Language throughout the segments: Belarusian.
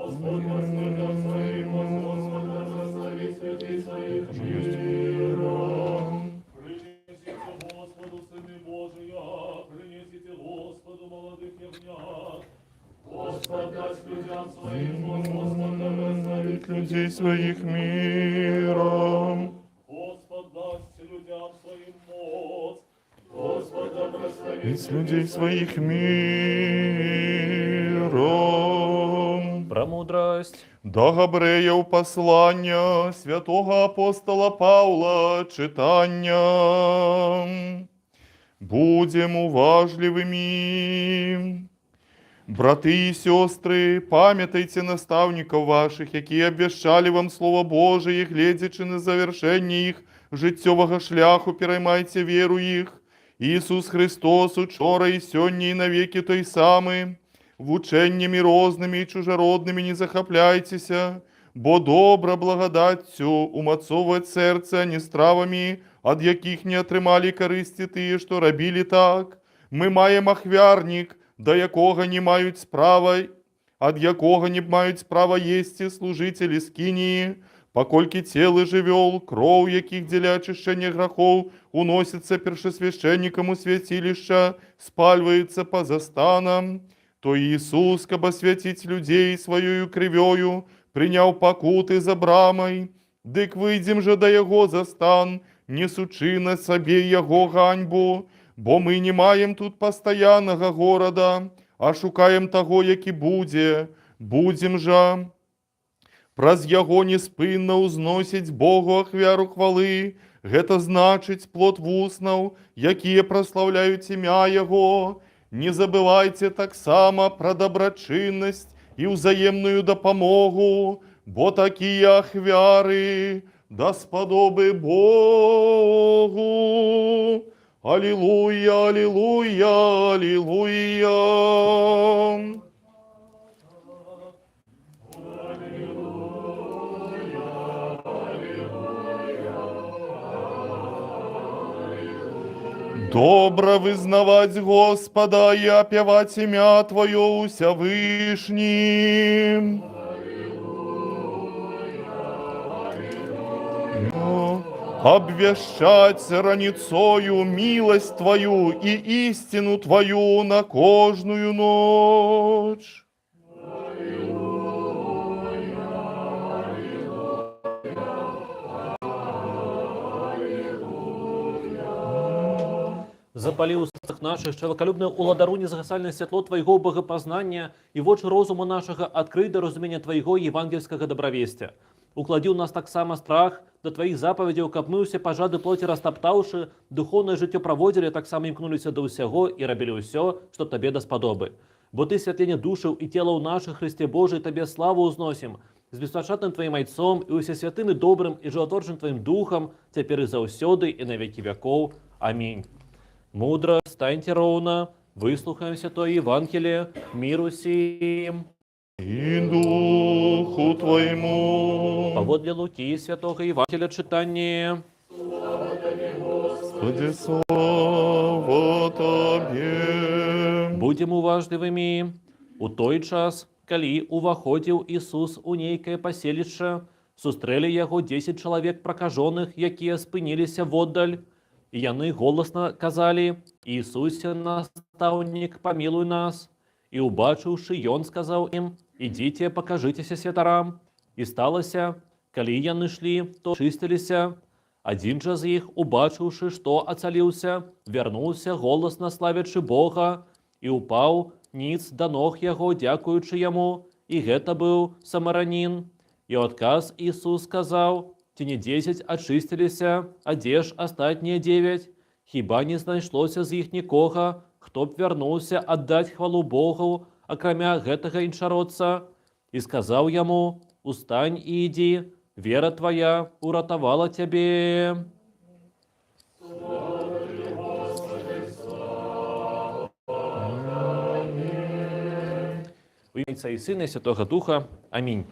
Господ даст людям своим моц, Господ благословит людей своих миром. Принесите Господу, сыны Божия, принесите Господу молодых ягнят. Господ даст людям своим моц, Господ благословит людей своих миром. Господ даст людям своим моц, Господ да благословит Ведь людей своих миром. Прамудрасць. Да Габрэяў паслання святога апостала Паўла чытанне. Будзем уважлівымі. Браты і сёстры, памятайце настаўнікаў вашых, якія абвяшчалі вам Слова Божае, гледзячы на завяршэнне іх жыццёвага шляху, пераймайце веру іх. Ісус Хрыстос учора і сёння і навекі той самы. Вучэннямі рознымі і чужароднымі не захапляйцеся, бо добра благадаццю умацоўваць сэрца, а не стравамі, ад якіх не атрымалі карысці тыя, што рабілі так. Мы маем ахвярнік, да якога не маюць права, ад якога не маюць права есці служыцелі скініі, паколькі целы жывёл, кроў якіх дзеля ачышчэння грахоў уносіцца першасвяшчэннікам у свяцілішча, спальваецца па-за станам, то Ісус, каб асвяціць людзей сваёю крывёю, прыняў пакуты за брамай. Дык выйдзем жа да Яго за стан, несучы на сабе Яго ганьбу, бо мы не маем тут пастаяннага горада, а шукаем таго, які будзе. Будзем жа праз Яго неспынна ўзносіць Богу ахвяру хвалы, гэта значыць плод вуснаў, якія праслаўляюць імя Яго. Не забывайце таксама пра дабрачыннасць і ўзаемную дапамогу, бо такія ахвяры даспадобы Богу. Алілуя, алілуя, алілуя. Добра вызнаваць Госпада і апяваць імя Тваё, Усявышні. Абвяшчаць раніцою міласць Тваю і ісціну Тваю на кожную ноч. Запалі ў сэрцах нашых, чалавекалюбны Уладару, незгасальнае святло Твайго богапазнання і вочы розуму нашага адкрый да разумення Твайго евангельскага дабравесця. Укладзі ў нас таксама страх да Тваіх запаведзяў, каб мы ўсе пажады плоці растаптаўшы, духоўнае жыццё праводзілі, таксама імкнуліся да ўсяго і рабілі ўсё, што Табе даспадобы. Бо Ты святленне душаў і целаў нашых, Хрысце Божы, Табе славу ўзносім, з беспачатным Тваім Айцом і ўсесвятым і добрым і жыватворчым Тваім Духам, цяпер і заўсёды і на векі вякоў. Амінь. Мудра, станьце роўна, выслухаем святое Евангелле, мір усім. І духу Твайму. Паводле Лукі святога Евангелля чытанне. Госпадзе, слава Табе. Будзем уважлівымі. У той час, калі ўваходзіў Ісус у нейкае паселішча, сустрэлі яго 10 чалавек пракажоных, якія спыніліся воддаль. І яны голасна казалі: «Ісусе, настаўнік, памілуй нас». І ўбачыўшы, ён сказаў ім: «Ідзіце, пакажыцеся святарам». І сталася, калі яны ішлі, то ачысціліся. Адзін жа з іх, убачыўшы, што ацаліўся, вярнуўся, голасна славячы Бога, і ўпаў ніц да ног яго, дзякуючы яму, і гэта быў самаранін. І ў адказ Ісус сказаў: «Ці не 10 ачысціліся, а дзе ж астатнія 9? Хіба не знайшлося з іх нікога, хто б вярнуўся аддаць хвалу Богу, акрамя гэтага іншародца?» І сказаў яму: «Устань і ідзі, вера твая уратавала цябе». У імя Айца і Сына, і Святога Духа. Амінь.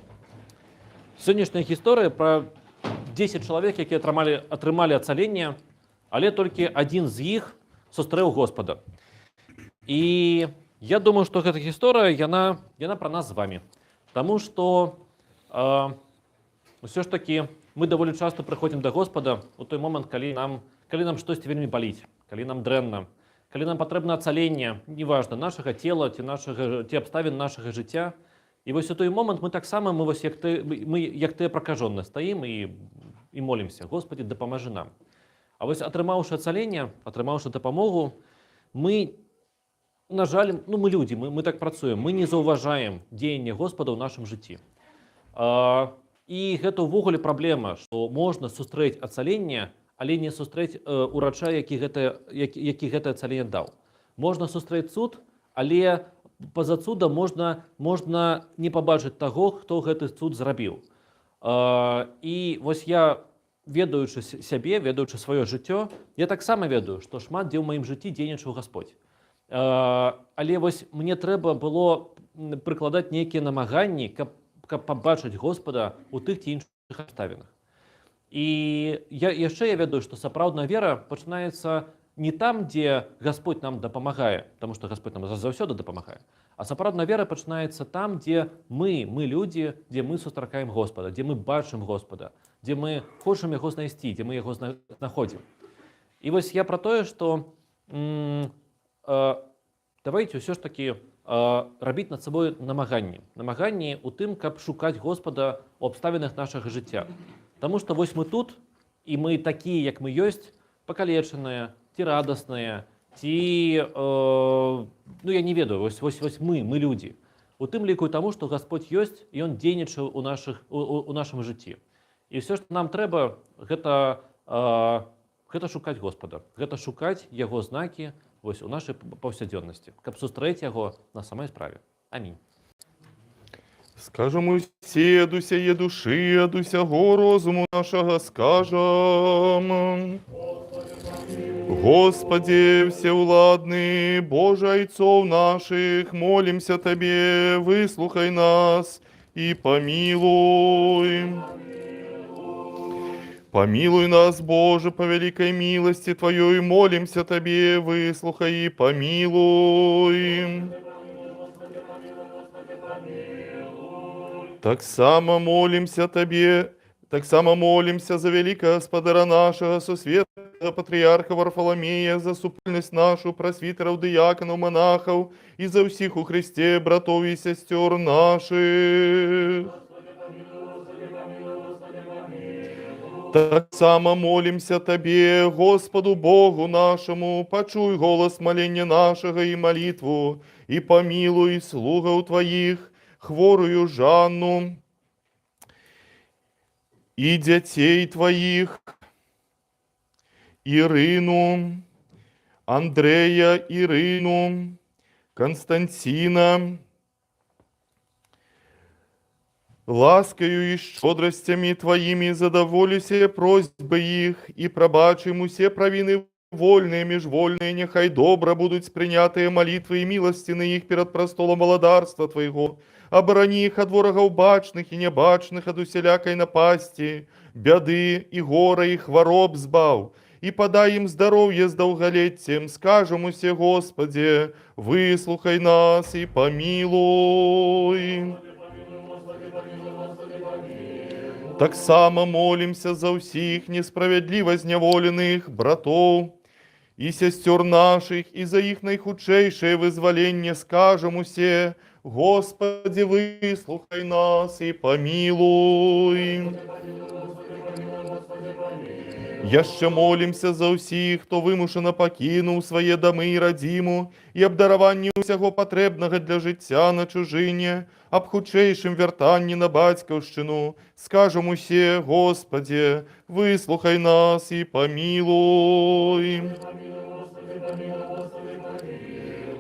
Сённяшняя гісторыя пра 10 чалавек, якія атрымалі ацаленне, але толькі адзін з іх сустрэў Госпада. І я думаю, што гэта гісторыя, яна пра нас з вамі. Таму што ўсё ж такі мы даволі часта прыходзім да Господа у той момант, калі нам штосьці вельмі баліць, калі нам дрэнна, калі нам патрэбна ацаленне, неважна, нашага цела ці абставін нашага жыцця. І вось у той момант мы таксама, мы вось як ты, мы як тыя пракажонны стаім і молімся: «Господі, дапамажы нам». А вось атрымаўшы ацаленне, атрымаўшы дапамогу, мы, на жаль, ну, мы людзі, мы так працуем, мы не заўважаем дзеянне Господа ў нашым жыцці. І гэта ўвогуле праблема, што можна сустрэць ацаленне, але не сустрэць урача, які гэта ацаленне даў. Можна сустрэць цуд, але па-за цудам можна не пабачыць таго, хто гэты цуд зрабіў. І вось я, ведаючы сябе, ведаючы сваё жыццё, я таксама ведаю, што шмат дзе ў маім жыцці дзейнічаў Господь. Але вось мне трэба было прыкладаць нейкія намаганні, каб пабачыць Господа у тых ці іншых абставінах. І яшчэ я ведаю, што сапраўдная вера пачынаецца не там, дзе Господь нам дапамагае, таму што Господь нам заўсёды дапамагае, а сапраўдная вера пачынаецца там, дзе мы людзі, дзе мы сустракаем Господа, дзе мы бачым Господа, дзе мы хочам яго знайсці, дзе мы яго знаходзім. І вось я пра тое, што давайте ўсё ж такі рабіць над сабой намаганні. Намаганні ў тым, каб шукаць Господа ў абставінах нашага жыцця. Таму што вось мы тут, і мы такія, як мы ёсць, пакалечаныя, ці радасныя, ці, ну, я не ведаю, вось мы людзі. У тым ліку і таму, што Господь ёсць, і ён дзейнічаў у нашым жыцці. І ўсё, што нам трэба, гэта шукаць Господа, гэта шукаць яго знакі вось у нашай паўсядзённасці, каб сустрэць яго на самай справе. Амінь. Скажам усе ад усяе душы, ад усяго розуму нашага скажам. Господи, всевладный, Боже айцоў нашых, молімся Табе, выслухай нас і памілуй. Памілуй нас, Боже, па вялікай міласці Тваёй, молімся Табе, выслухай і памілуй. Таксама молімся Табе, таксама молімся за вялікага гаспадара нашага, сусветнага патрыярха Варфаламея, за супольнасць нашу, прасвітараў, дыяканаў, манахаў і за ўсіх у Хрысце братоў і сясцёр нашых. Таксама молімся Табе, Госпаду Богу нашаму, пачуй голас малення нашага і малітву, і памілуй слугаў Тваіх, хворую Жанну і дзяцей Тваіх, Ірыну, Андрэя, Ірыну, Канстанціна, ласкаю і шчодрасцямі Тваімі задаволі ўсе просьбы іх і прабач ім усе правіны вольныя, міжвольныя, няхай добра будуць прынятыя малітвы і міласціны іх перад прастолам валадарства Твайго. Абарані іх ад ворагаў бачных і нябачных, ад усялякай напасці, бяды і гора і хвароб збаў, і падай ім здароўе з даўгалеццем. Скажам усе: Госпадзе, выслухай нас і памілуй. Таксама молімся за ўсіх несправядліва зняволеных братоў і сясцёр нашых і за іх найхутчэйшае вызваленне. Скажам усе: Госпадзе, выслухай нас і памілуй. Яшчэ молімся за ўсіх, хто вымушана пакінуў свае дамы і радзіму, і аб дараванні ўсяго патрэбнага для жыцця на чужыне, аб хутчэйшым вяртанні на бацькаўшчыну. Скажам усе: Госпадзе, выслухай нас і памілуй.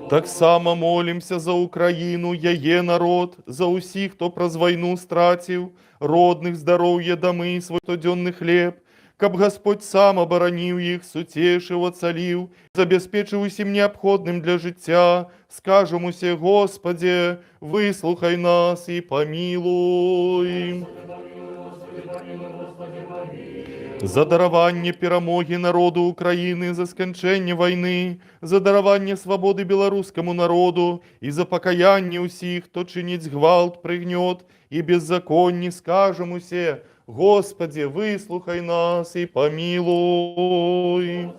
Таксама молімся за Украіну, яе народ, за ўсіх, хто праз вайну страціў родных, здароўе, дамы, свой штодзённы хлеб, каб Господь сам абараніў іх, суцешыў, ацаліў, забяспечыў усім неабходным для жыцця. Скажам усе: Госпадзе, выслухай нас і памілуй. За дараванне перамогі народу Украіны, за сканчэнне вайны, за дараванне свабоды беларускаму народу і за пакаянне ўсіх, хто чыніць гвалт, прыгнёт і беззаконні, скажам усе: Госпадзе, выслухай нас і памілуй.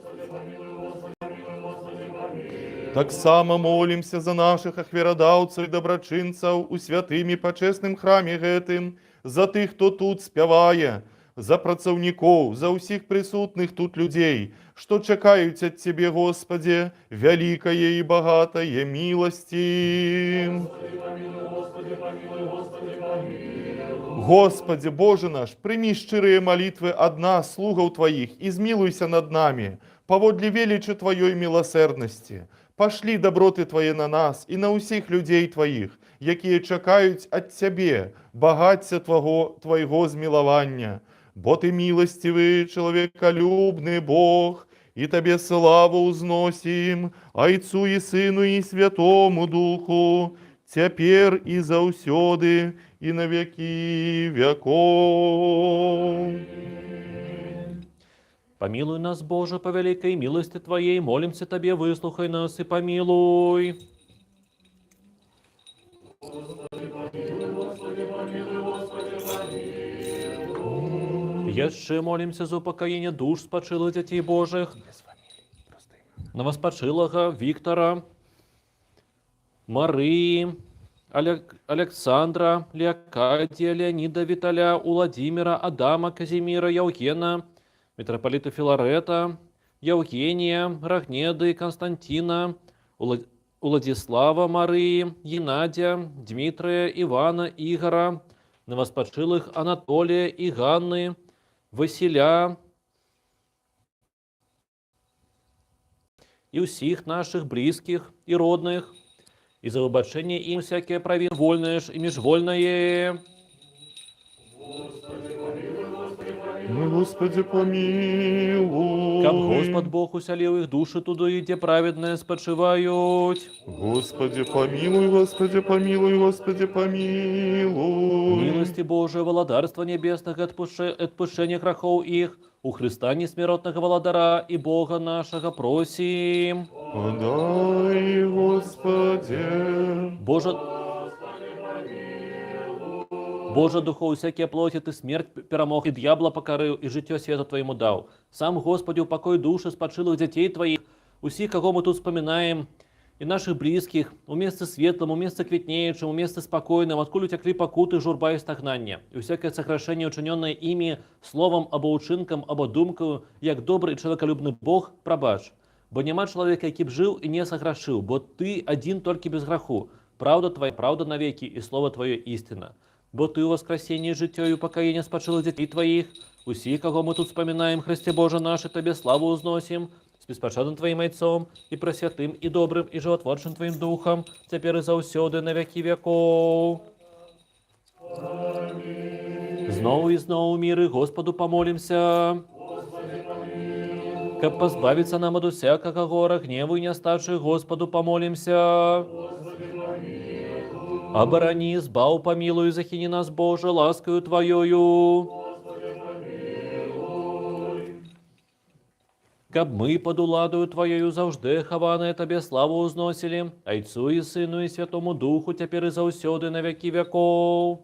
Таксама молімся за нашых ахвярадаўцаў і дабрачынцаў у святым і пачэсным храме гэтым, за тых, хто тут спявае, за працаўнікоў, за ўсіх прысутных тут людзей, што чакаюць ад Цябе, Госпадзе, вялікае і багатае міласці. Госпадзе, Божа наш, прымі шчырыя малітвы ад нас, слугаў Тваіх, і змілуйся над намі, паводле велічы Тваёй міласэрнасці. Пашлі даброты Твае на нас і на ўсіх людзей Тваіх, якія чакаюць ад Цябе багацця Твайго змілавання. Бо Ты міласцівы, чалавекалюбны Бог, і Табе славу ўзносім, Айцу і Сыну і Святому Духу, цяпер і заўсёды, і на векі вякоў. Памілуй нас, Божа, па вялікай міласці Тваёй, молімся Табе, выслухай нас і памілуй. Яшчэ молімся за упакаенне душ спачылых дзяцей Божых, новаспачылага Віктара, Марыі, Аляксандра, Леакадія, Леаніда, Віталя, Уладзіміра, Адама, Казіміра, Яўгена, мітрапаліта Філарэта, Яўгенія, Рагнеды, Канстанціна, Уладзіслава, Марыі, Генадзя, Дзмітрыя, Івана, Ігара, новаспачылых Анатолія і Ганны, Васіля і ўсіх нашых блізкіх і родных, і за выбачэнне ім усякае правін, вольнае ж і міжвольнае. Госпадзе, памілуй. Каб Гасподзь Бог усяліў іх душы туды, дзе праведныя спачываюць. Госпадзе, памілуй, Госпадзе, памілуй, Госпадзе, памілуй. Міласці Божай, Валадарства Нябеснага, адпушчэння грахоў іх, у Хрыста несмяротнага Валадара і Бога нашага просім. Падай, Госпадзе. Божа Духу усякія плоці, Ты смерць перамог і д'ябла пакарыў, і жыццё свету Твайму даў. Сам, Госпадзе, упакой душы спачылых дзяцей Тваіх, усіх, каго мы тут успамінаем, і нашых блізкіх, у месцы светлым, у месцы квітнеючым, у месцы спакойным, адкуль уцяклі пакуты, журба і стагнанне. І усякае саграшэнне, учыненае імі словам або ўчынкам, або думкаю, як добры і чалавекалюбны Бог, прабач. Бо няма чалавека, які б жыў і не саграшыў, бо Ты адзін толькі без граху. Праўда Твая, праўда навекі, і слова Тваё ісціна. Бо Ты ўваскрасенне, жыццё і упакаенне спачылых дзяцей Тваіх, усіх, каго мы тут успамінаем, Хрысце Божа наш, і Табе славу ўзносім, з беспачатным Тваім Айцом, і прасвятым, і добрым, і жыватворчым Тваім Духам, цяпер і заўсёды, на вякі вякоў. Зноў і зноў у міры Госпаду памолімся. Каб пазбавіцца нам ад усякага гора, гневу і нястачы, Госпаду памолімся. Абарані, збаў, памілуй, захіні нас, Божа, ласкаю Тваёю. Каб мы пад уладаю Тваёю заўжды хаваныя Табе славу ўзносілі, Айцу і Сыну і Святому Духу, цяпер і заўсёды, на вякі вякоў.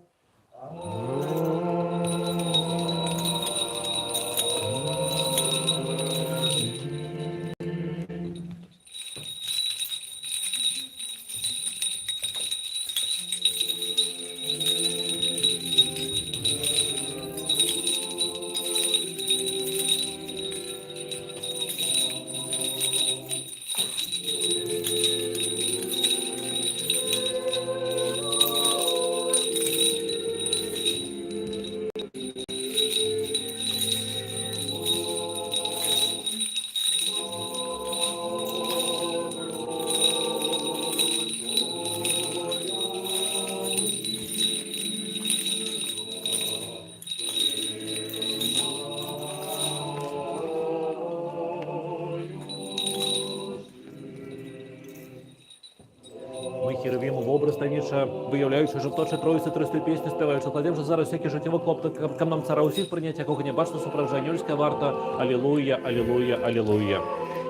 Таемніча, выяўляючы жывотворчай Тройцы, трыстую песню спяваючы, кладзем жа зараз усякі жыццёвы клопат, каб нам цара ўсіх прыняць, якога нябачна суправаджае анёльская варта. Алілуя, алілуя, алілуя.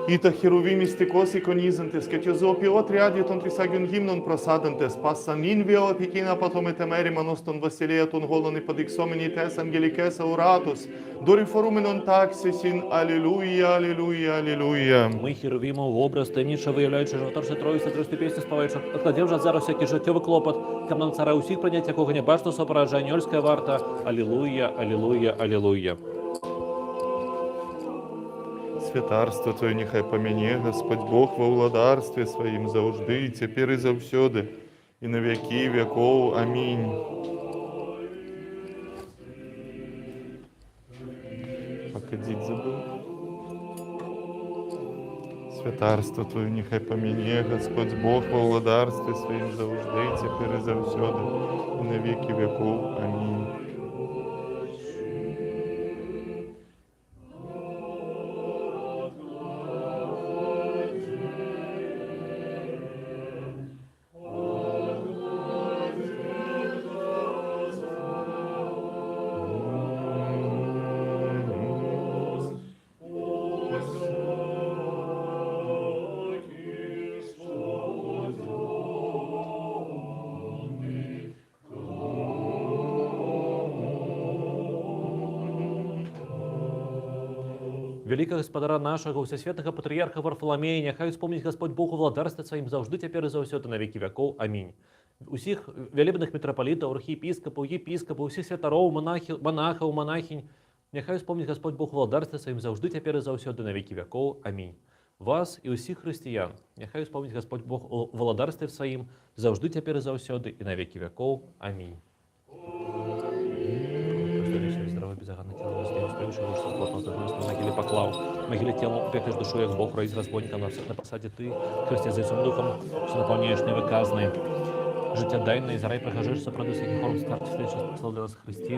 Ήτα χερουβείμ μυστικῶς εικονίζοντες και τοις ζωοποιῷ τριάδι των τρισάγιων γύμνων προσάδαντες, πᾶσα νυν βιῴ ἐπικεῖν ἀπό τὸ μετεμέρημα των βασιλέα των γόλων ὑποδειξόμενοι ταῖς ἀγγελικαῖς ἀοράτους, δορυφορούμενον τάξεσιν, Αλληλούια, Αλληλούια, Αλληλούια. Мы херувімаў вобраз, таямніча выяўляючы жыватворчай Тройцы, трыстую песню спяваючы, адкладзем жа зараз усякі жыццёвы клопат, каб нам цара ўсіх прыняць, якога нябачна суправаджае анёльская варта. Алілуя, алілуя, алілуя. Святарства Тваё няхай памяне Гасподзь Бог ва ўладарстве сваім заўжды, і цяпер і заўсёды, і на вякі вякоў. Амінь. Пакадзіць забыў. Святарства Тваё няхай памяне Гасподзь Бог ва ўладарстве сваім заўжды, і цяпер і заўсёды, і на векі вякоў. Амінь. Вялікага гаспадара нашага, усесветнага патрыярха Варфаламея, няхай успомніць Гасподзь Бог у валадарстве сваім заўжды, цяпер і заўсёды, на векі вякоў. Амінь. Усіх вялебных мітрапалітаў, архіепіскапаў, епіскапаў, усіх святароў, манахаў, манахінь, няхай успомніць Гасподзь Бог у валадарстве сваім заўжды, цяпер і заўсёды, на векі вякоў. Амінь. Вас і ўсіх хрысціян, няхай успомніць Гасподзь Бог у валадарстве сваім заўжды, цяпер і заўсёды, і на векі вякоў. Амінь. Здравы, беззаганнае цела зняў, спавіўшы яго, што на магіле паклаў. Магіле целам апекаеш душу, як Бог роіць разбойніка на пасадзе ты, Хрысце, з Айцом Духам, што напаўняеш невыказны. Жыццядайны, за рай прыгажэйшы, сапраўды всяких форм скарб святой для нас Хрысце.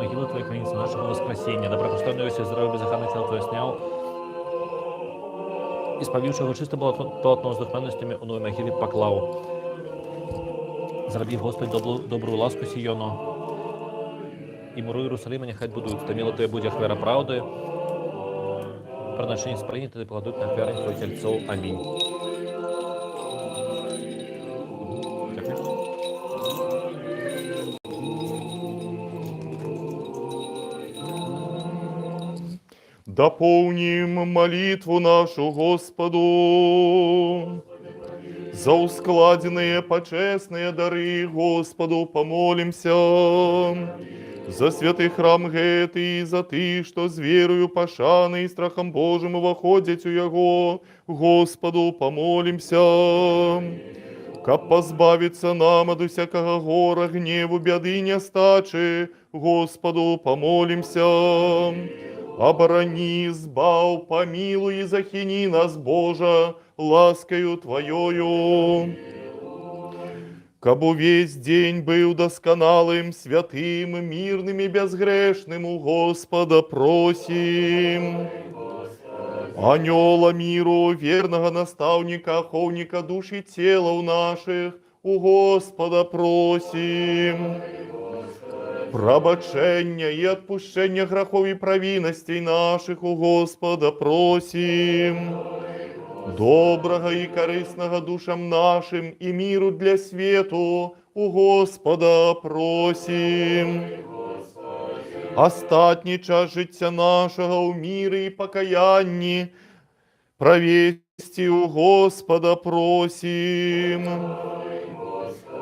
Магіла Твая, крыніца нашага ўваскрасення. Добрапрыстойны Іосіф, здравы, беззаганнае цела Тваё сняў, і спавіўшы яго чыстым палатном з духмянасцямі, у новай магіле паклаў. Зрабі, Госпадзе, добрую ласку Сіёну, і муры Іерусаліма няхай будуюць. Таміла Твая будзе ахвяра праўды, прынашэнне спалення тады пакладуць на ахвярнік Тваіх цельцоў. Амінь. Дзякую. Дапоўнім малітву нашу Госпаду. За ускладзеныя пачэсныя дары Госпаду памолімся. За святы храм гэты і за тых, што з вераю, пашанай і страхам Божым уваходзяць у яго, Госпаду памолімся. Каб пазбавіцца нам ад усякага гора, гневу, бяды і нястачы, Госпаду памолімся. Абарані, збаў, памілуй і захіні нас, Божа, ласкаю Тваёю. Каб увесь дзень быў дасканалым, святым, мірным і бязгрэшным, у Госпада просім. Анёла міру, вернага настаўніка, ахоўніка душ і целаў нашых, у Госпада просім. Прабачэння і адпушчэння грахоў і правінасцей нашых у Госпада просім. Добрага і карыснага душам нашым і міру для свету у Госпада просім. Астатні час жыцця нашага ў міры і пакаянні правесці у Госпада просім.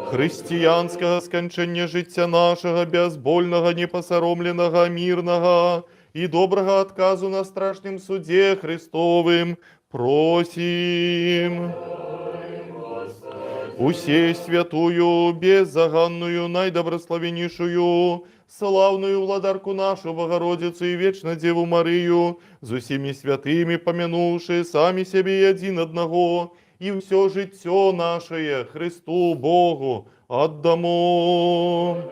Хрысціянскага сканчэння жыцця нашага, бязбольнага, непасаромленага, мірнага і добрага адказу на страшным судзе Хрыстовым просім. Усесвятую, беззаганную, найдабраславеннейшую, слаўную Уладарку нашу, Багародзіцу і вечна Дзеву Марыю, з усімі святымі памянуўшы самі сябе і адзін аднаго, і ўсё жыццё нашае Хрысту Богу аддамо.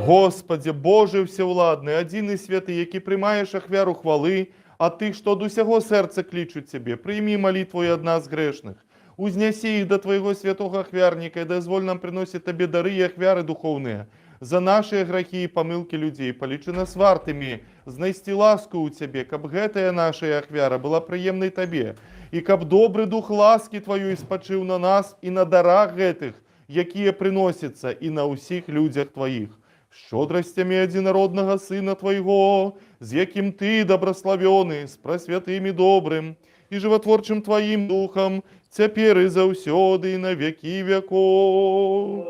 Госпадзе, Божа ўсеўладны, адзіны святы, які прымаеш ахвяру хвалы ад тых, што ад усяго сэрца клічуць Цябе, прымі малітву і ад нас грэшных. Узнясі іх да Твайго святога ахвярніка і дазволь нам прыносіць Табе дары і ахвяры духоўныя. За нашыя грахі і памылкі людзей палічы нас вартымі знайсці ласку ў Цябе, каб гэтая наша ахвяра была прыемнай Табе, і каб добры дух ласкі Тваёй спачыў на нас і на дарах гэтых, якія прыносяцца, і на ўсіх людзях Тваіх. Шчодрасцямі адзінароднага Сына Твайго, з якім Ты дабраславёны, з прасвятым і добрым і жыватворчым Тваім Духам, цяпер і заўсёды, і на векі вякоў.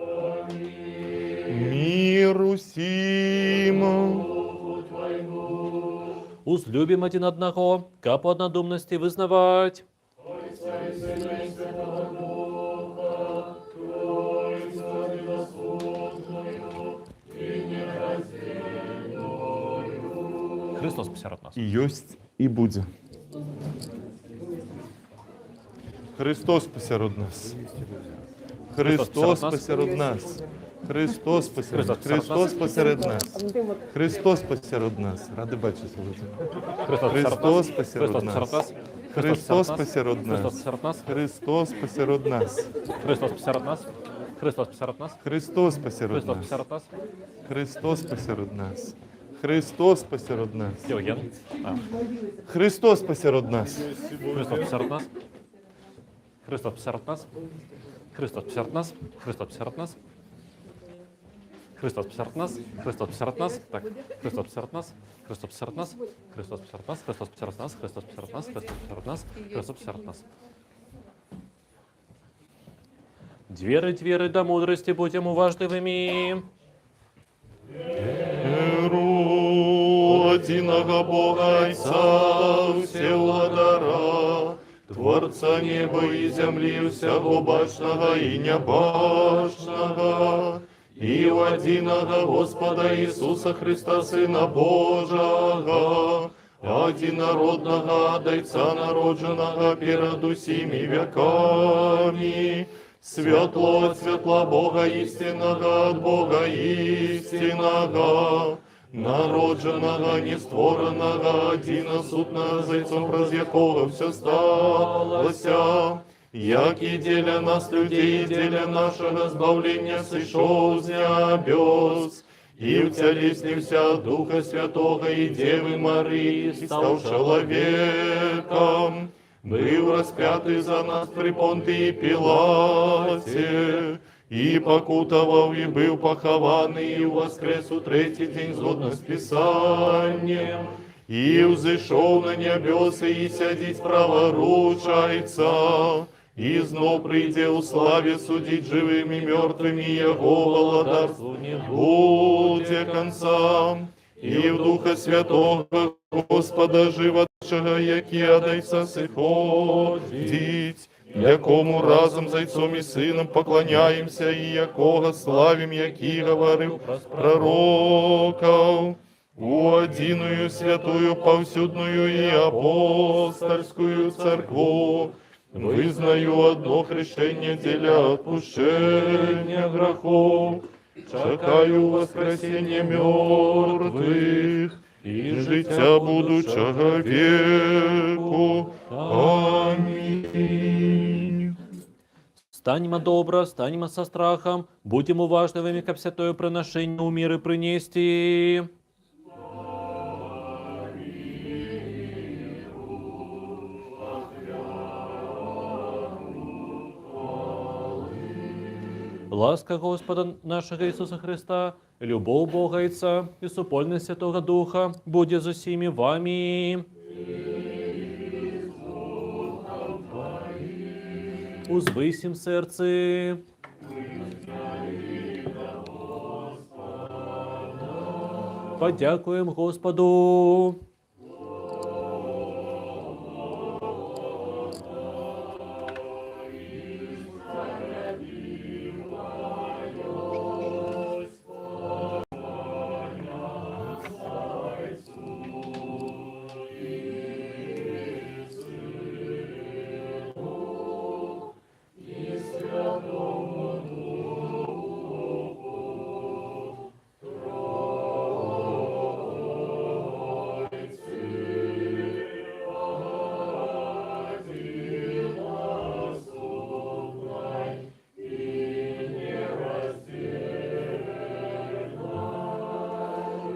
Мір усім. Узлюбім адзін аднаго, каб у аднадумнасці вызнаваць. Айца і Сына і Святога Духа, Тройцу адзінасутную і нераздзельную. Хрыстос пасярод нас. І ёсць, і будзе. Хрыстос пасярод нас. Хрыстос пасярод нас. Хрыстос пасярод Хрыстос пасярод нас. Хрыстос пасярод нас. Рады бачыць, Уладзімір. Хрыстос Хрыстос пасярод нас. Хрыстос пасярод Хрыстос нас. пасярод нас. Хрыстос пасярод нас. Хрыстос пасярод нас. Хрыстос пасярод нас. Хрыстос пасярод Хрыстос нас. пасярод нас. Хрыстос пасярод нас. Хрыстос пасярод нас. Яўген. А. Хрыстос пасярод нас. Хрыстос пасярод нас. Хрыстос пасярод нас. Хрыстос пасярод нас. Хрыстос пасярод нас. Хрыстос пасярод нас. Хрыстос пасярод нас. Так. Хрыстос пасярод нас. Хрыстос пасярод нас. Хрыстос пасярод нас. Хрыстос пасярод нас. Хрыстос пасярод нас. Хрыстос пасярод нас. Хрыстос пасярод нас. Дзверы, дзверы да мудрасці, будзем уважлівымі. Веру ў адзінага Бога Айца, Усеўладара, Творца неба і зямлі, усяго бачнага і нябачнага, і ў адзінага Госпада Ісуса Хрыста, Сына Божага, адзінароднага ад Айца народжанага перад усімі вякамі, святло ад святла, Бога ісціннага ад Бога ісціннага, народжанага, не створанага, адзінасутнага з Айцом, праз якога ўсё сталася, які дзеля нас, людзей, і дзеля нашага збаўлення сышоў з нябёс, і ўцялесніўся ад Духа Святога і Дзевы Марыі, стаў чалавекам, быў распяты за нас пры Понтыі Пілаце, і пакутаваў, і быў пахаваны, і ўваскрэс у трэці дзень згодна з Пісаннем, і ўзышоў на нябёсы і сядзіць праваруч Айца, і зноў прыйдзе ў славе судзіць жывых і мёртвых, і Яго валадарству не будзе канца. І ў Духа Святога, Госпада Жыватворчага, які ад Айца сыходзіць, якому разам з Айцом і Сынам пакланяемся, і якога славім, які гаварыў праз прарокаў, у адзіную святую, паўсюдную і апостальскую Царкву, вызнаю адно хрышчэнне дзеля адпушчэння грахоў, чакаю ўваскрасення мёртвых і жыцця будучага веку. Амінь. Станьма добра, станьма са страхам, будзем уважлівымі, каб святое прынашэнне ў міры прынесці. Ласка Госпада нашага Ісуса Хрыста, любоў Бога Айца і супольнасць Святога Духа будзе з усімі вамі. Узвысім сэрцы. Падзякуем Госпаду.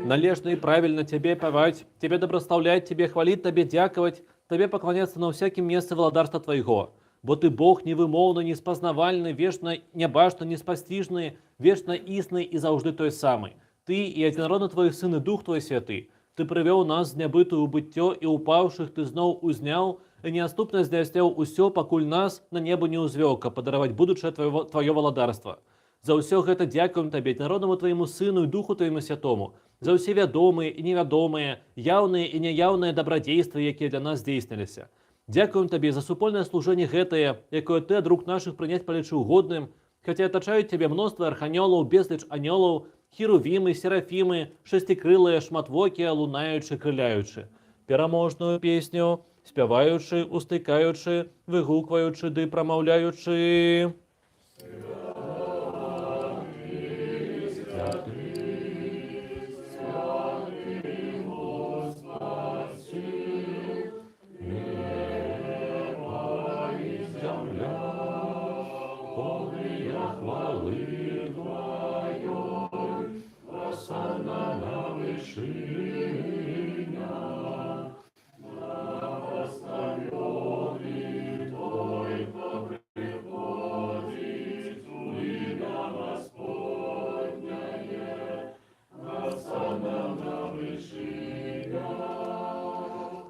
Належна і правільна Цябе пяваць, Цябе дабраслаўляць, Цябе хваліць, Табе дзякаваць, Табе пакланяцца на ўсякім месцы валадарства Твайго. Бо Ты Бог невымоўны, неспазнавальны, вечна нябачны, неспасціжны, вечна існы і заўжды той самы. Ты і адзінародны Твой Сын і Дух Твой Святы. Ты прывёў нас з нябыту ў быццё і упаўшых Ты зноў узняў, і неадступна здзяйсняў усё, пакуль нас на неба не ўзвёў, каб падараваць будучае Тваё валадарства. За ўсё гэта дзякуем Табе, адзінароднаму Твайму Сыну і Духу Твайму Святому, за ўсе вядомыя і невядомыя, яўныя і няяўныя дабрадзействы, якія для нас здзейсніліся. Дзякуем Табе за супольнае служэнне гэтае, якое Ты ад рук нашых прыняць палічыў годным, хаця атачаюць Цябе мноства арханёлаў, безліч анёлаў, херувімы, серафімы, шасцікрылыя, шматвокія, лунаючы, крыляючы. Пераможную песню, спяваючы, устыкаючы, выгукваючы ды прамаўляючы.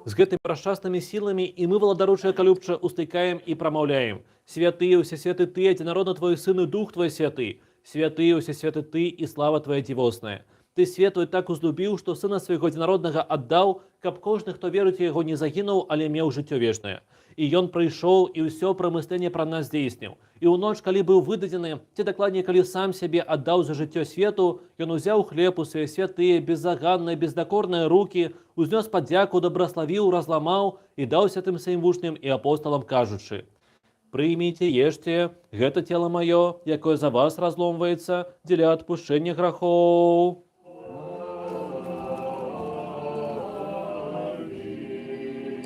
З гэтымі прашчаснымі сіламі і мы, Валадару Чалавекалюбча, устыкаем і прамаўляем. Святы, усесвяты Ты, адзінародны Твой Сын і Дух Твой Святы. Святы, усесвяты Ты і слава Твая дзівосная. Ты свет твой так узлюбіў, што Сына Свайго адзінароднага аддаў, каб кожны, хто верыць у Яго, не загінуў, але меў жыццё вечнае. І Ён прыйшоў і ўсё прамысленне пра нас здзейсніў. І ў ноч, калі быў выдадзены, ці дакладней, калі сам сябе аддаў за жыццё свету, Ён узяў хлеб у свае святыя, беззаганныя, бездакорныя рукі, узнёс падзяку, дабраславіў, разламаў і даў святым сваім вучням і апосталам, кажучы: «Прыміце, ешце, гэта цела маё, якое за вас разломваецца дзеля адпушчэння грахоў».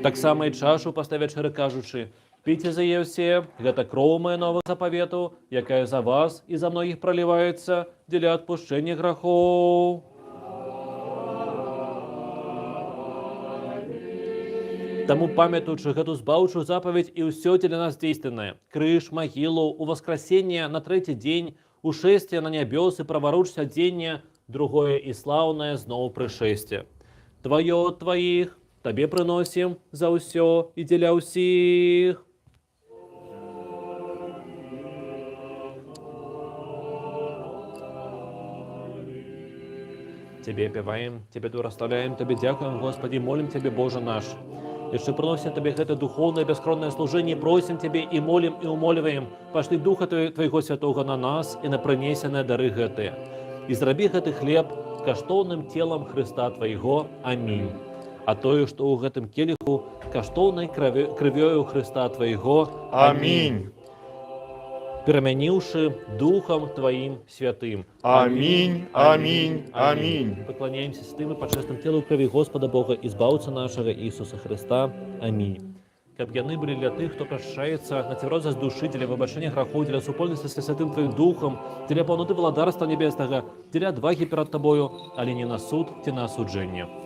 Таксама і чашу пасля вячэры, кажучы: «Піце з яе ўсе, гэта кроў мая новага запавету, якая за вас і за многіх праліваецца дзеля адпушчэння грахоў». Таму, памятаючы гэту збаўчую запаведзь і ўсё дзеля нас здзейсненае, крыж, магілу, уваскрасенне на трэці дзень, ушэсце на нябёсы, праваруч сядзенне, другое і слаўнае зноў прышэсце. Тваё ад Тваіх, Табе прыносім за ўсё і дзеля ўсіх. Цябе пяваем, Цябе дабраслаўляем, Табе дзякуем, Госпадзе, молім Цябе, Божа наш. Яшчэ прыносім Табе гэта духоўнае бяскроўнае служэнне, просім Цябе і молім і умольваем, пашлі Духа Твайго Святога на нас і на прынесеныя дары гэтыя. І зрабі гэты хлеб каштоўным целам Хрыста Твайго. Амінь. А тое, што ў гэтым келіху, каштоўнай крывёю Хрыста Твайго. Амінь. Перамяніўшы Духам Тваім Святым. Амінь, амінь, амінь. Пакланяемся святым і пачэсным целу і крыві Госпада Бога і Збаўцы нашага Ісуса Хрыста. Амінь. Каб яны былі для тых, хто прачышчаецца на цвярозасць душы, дзеля выбачэння грахоў, дзеля супольнасці са святым Тваім Духам, дзеля паўноты валадарства нябеснага, дзеля адвагі перад Табою, але не на суд ці на асуджэнне.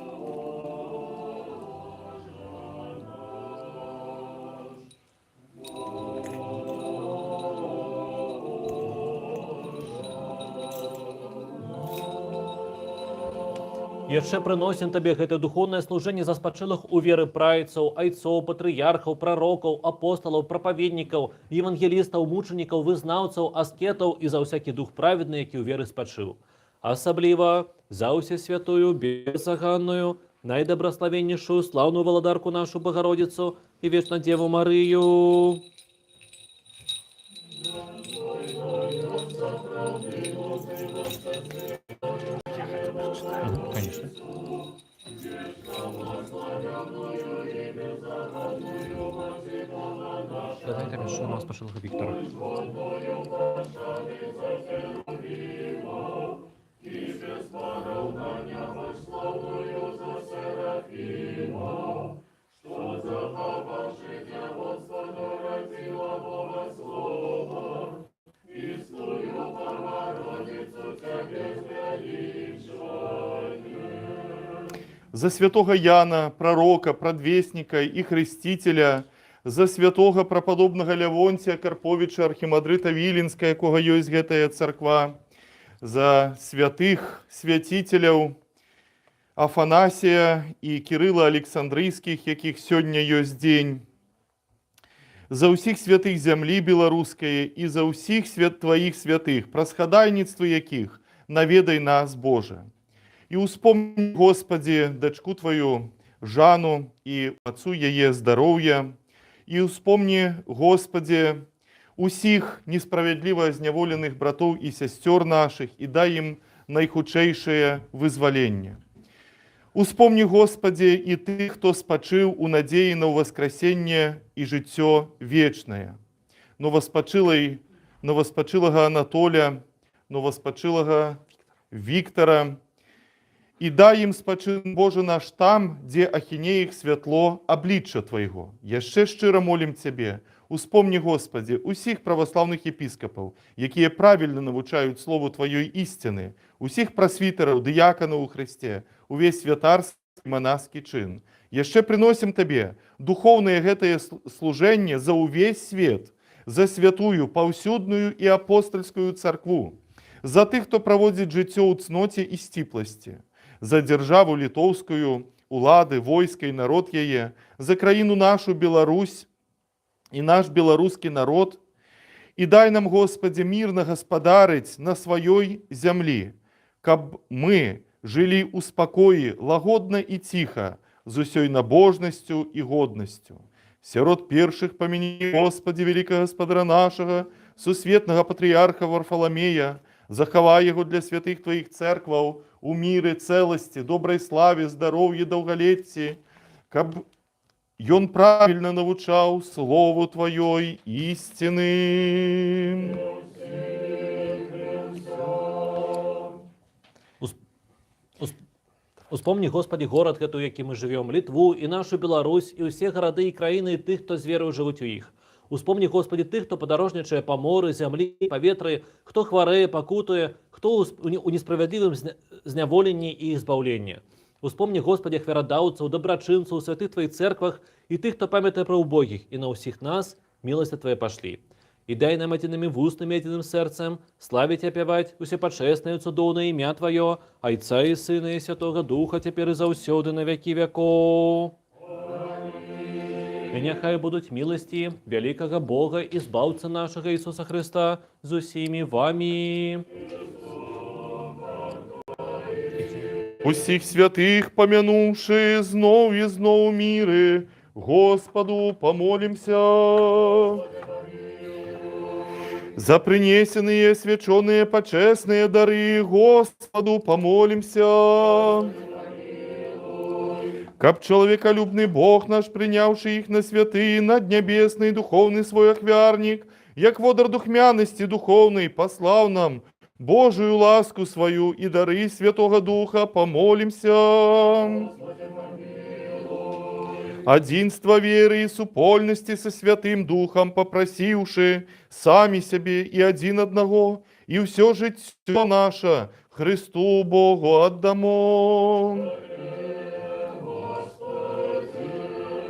Яшчэ прыносім Табе гэтае духоўнае служэнне за спачылых у веры прайцаў, айцоў, патрыярхаў, прарокаў, апосталаў, прапаведнікаў, евангелістаў, мучанікаў, вызнаўцаў, аскетаў і за ўсякі дух праведны, які ў веры спачыў. Асабліва за ўсесвятую, беззаганную, найдабраславеннейшую, слаўную валадарку нашу Багародзіцу і вечна Дзеву Марыю. Конечно. Давай там еще у нас пошел Виктора. За святога Яна, прарока, прадвесніка і хрысціцеля, за святога прападобнага Лявонція Карповіча, архімандрыта Віленскага, якога ёсць гэтая царква, за святых свяціцеляў Афанасія і Кірыла Александрыйскіх, якіх сёння ёсць дзень, за ўсіх святых зямлі беларускай і за ўсіх свят Тваіх святых, праз хадайніцтвы якіх наведай нас, Божа. І ўспомні, Госпадзе, дачку Тваю Жану і отцу яе здароўя, і ўспомні, Госпадзе, усіх несправядліва зняволеных братоў і сясцёр нашых і дай ім найхутчэйшае вызваленне. Успомні, Госпадзе, і тых, хто спачыў у надзеі на ўваскрасенне і жыццё вечнае. Новаспачылага Анатоля, новаспачылага Віктара, і дай ім спачын, Божа наш, там, дзе ахіне іх святло аблічча Твайго. Яшчэ шчыра молім Цябе, успомні, Госпадзе, усіх праваслаўных епіскапаў, якія правільна навучаюць слову Тваёй ісціны, усіх прасвітараў, дыяканаў у Хрысце, увесь святарскі манаскі чын. Яшчэ прыносім Табе духоўнае гэтае служэнне за ўвесь свет, за святую, паўсюдную і апостальскую царкву, за тых, хто праводзіць жыццё ў цноце і сціпласці, за дзяржаву літоўскую, улады, войска і народ яе, за краіну нашу Беларусь і наш беларускі народ, і дай нам, Госпадзе, мірна гаспадарыць на сваёй зямлі, каб мы жылі ў спакоі, лагодна і ціха, з усёй набожнасцю і годнасцю. Сярод першых памяні, Госпадзе, вялікага гаспадара нашага, сусветнага патрыярха Варфаламея, захавай яго для святых Тваіх цэркваў у міры, цэласці, добрай славе, здароўі, даўгалецці, каб ён правільна навучаў слову Тваёй ісціны. Успомні, Госпадзе, горад гэты, у якім мы жывём, Літву і нашу Беларусь, і ўсе гарады і краіны, і тых, хто з вераю жывуць у іх. Успомні, Госпадзе, тых, хто падарожнічае па моры, зямлі, паветры, хто хварэе, пакутуе, хто ў несправядлівым зняволенні і іх збаўленне. Успомні, Госпадзе, ахвярадаўцаў, дабрачынцаў у святых Тваіх цэрквах і тых, хто памятае пра ўбогіх, і на ўсіх нас міласці Твае пашлі. І дай нам адзінымі вуснамі, адзіным сэрцам славіць і апяваць усепачэснае цудоўнае імя Тваё, Айца і Сына і Святога Духа, цяпер і заўсёды, на вякі вякоў. І няхай будуць міласці вялікага Бога і Збаўцы нашага Ісуса Хрыста з усімі вамі. Усіх святых памянуўшы, зноў і зноў у міры, Госпаду памолімся. За прынесеныя, асвячоныя пачэсныя дары Госпаду памолімся. Каб чалавекалюбны Бог наш, прыняўшы іх на святы, наднябесны духоўны свой ахвярнік, як водар духмянасці духоўнай, паслаў нам Божую ласку сваю і дары Святога Духа, памолімся. Адзінства веры і супольнасці са Святым Духам папрасіўшы, самі сябе і адзін аднаго, і ўсё жыццё наша Хрысту Богу аддамо.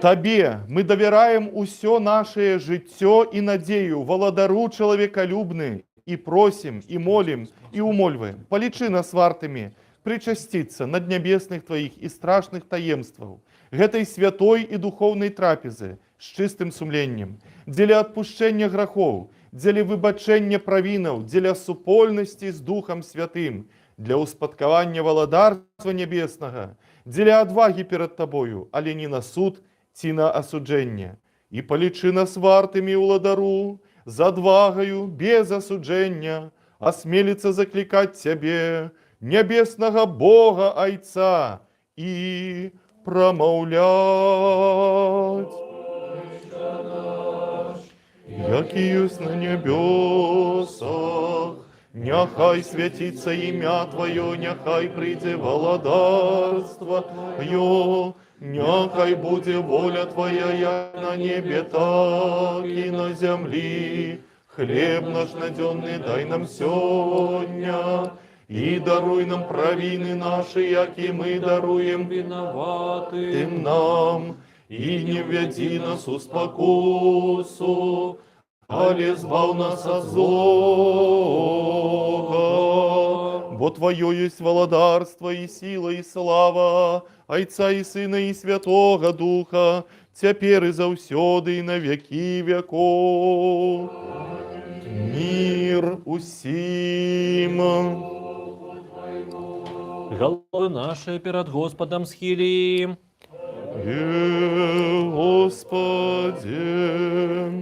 Табе мы давяраем усё нашае жыццё і надзею, Валадару чалавекалюбны, і просім, і молім, і умольваем. Палічы нас вартымі прычасціцца наднябесных Тваіх і страшных таемстваў, гэтай святой і духоўнай трапезы з чыстым сумленнем, дзеля адпушчэння грахоў, дзеля выбачэння правінаў, дзеля супольнасці з Духам Святым, для ўспадкавання валадарства нябеснага, дзеля адвагі перад Табою, але не на суд ці на асуджэнне. І палічы нас вартымі, Уладару, з адвагаю, без асуджэння, асмеліцца заклікаць Цябе, нябеснага Бога Айца, і прамаўляць. Які ёсць на нябёсах, няхай свяціцца імя Тваё, няхай прыйдзе валадарства Тваё, няхай будзе воля Твая, як на небе, так і на зямлі. Хлеб наш надзённы дай нам сёння, І даруй нам правіны нашы, як і мы даруем вінаватым тым нам. І не ўвядзі нас у спакусу, але збаў нас ад злога. Бо Тваё ёсць валадарства і сіла і слава, Айца і Сына і Святога Духа, цяпер і заўсёды і на векі вякоў. Мір усім. Галовы нашы перад Госпадам схілім. Е, Госпадзе.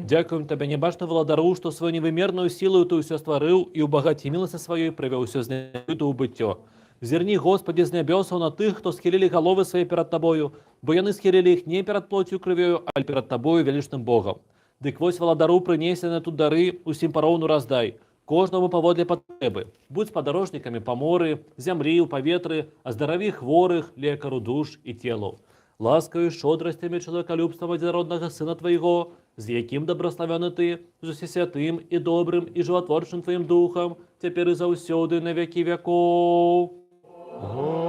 Дзякуем Табе, нябачны Валадару, што сваёй нявымернаю сілаю Ты ўсё стварыў і ў багацці міласці сваёй прывёў усё з небыцця ў быццё. Зірні, Госпадзе, з нябёсаў на тых, хто схілілі галовы свае перад Табою, бо яны схілілі іх не перад плоццю і крывёю, але перад Табою, велічным Богам. Дык вось, Валадару, прынесены тут дары, усім пароўну раздай, кожнаму паводле патрэбы. Будзь з падарожнікамі па моры, зямлі, у паветры, аздараві хворых, лекару душ і целаў. Ласкаю, шчодрасцямі чалавекалюбствам адзінароднага Сына Твайго, з якім дабраславёны Ты, з усесвятым і добрым і жыватворчым Тваім Духам, цяпер і заўсёды, на векі вякоў. Амінь.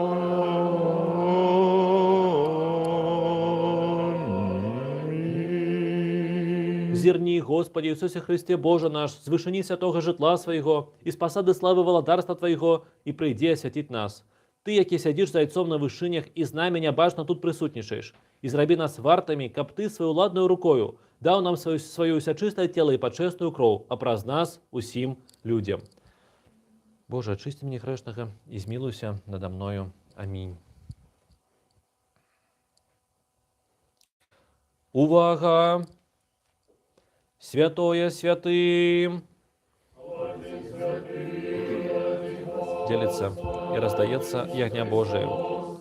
Зірні, Госпадзе Ісусе Хрысце, Божа наш, з вышыні святога жытла Свайго і з пасады славы валадарства Твайго, і прыйдзі асвяціць нас. Ты, які сядзіш з Айцом на вышынях і з намі нябачна тут прысутнічаеш, і зрабі нас вартымі, каб Ты сваёй уладнаю рукою даў нам сваё ўсячыстае цела і пачэсную кроў, а праз нас усім людзям. Божа, ачысці мяне грэшнага і змілуйся нада мною. Амінь. Увага! Святое святым! Дзеліцца і раздаецца ягня Божае.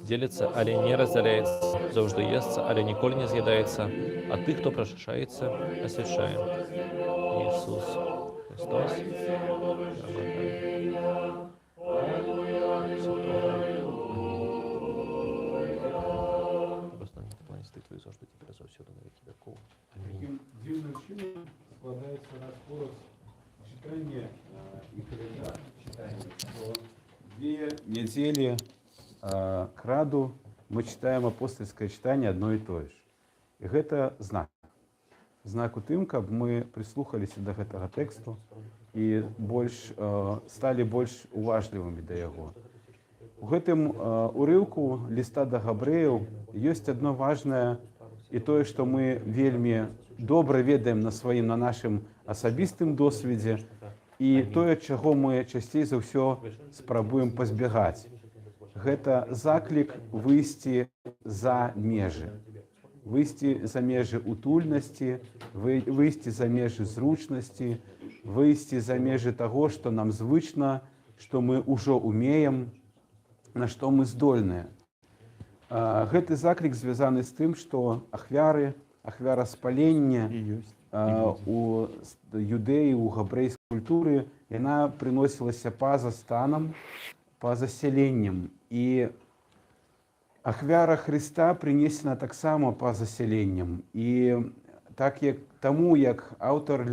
Дзеліцца, але не раздзяляецца. Заўжды есца, але ніколі не з'ядаецца. А тых, хто прычашчаецца, асвячае. Ісус Хрыстос. Амінь. Такім дзіўным чынам складаецца наш хорас чытанне і календар чытання, што 2 нядзелі краду мы чытаем апостальскае чытанне адно і тое ж. І гэта знак. Знак у тым, каб мы прыслухаліся да гэтага тэксту і сталі больш уважлівымі да яго. У гэтым урыўку ліста да габрэяў ёсць адно важнае і тое, што мы вельмі добра ведаем на нашым асабістым досведзе, і тое, чаго мы часцей за ўсё спрабуем пазбягаць. Гэта заклік выйсці за межы. Выйсці за межы утульнасці, выйсці за межы зручнасці, выйсці за межы таго, што нам звычна, што мы ўжо умеем, на што мы здольныя. Гэты заклік звязаны з тым, што ахвяра спалення І ёсць. у юдэі, у габрэйскай культуры, яна прыносілася па-за станам, па-за сяленнем. І ахвяра Хрыста прынесена таксама па-за сяленнем. І так як таму, як аўтар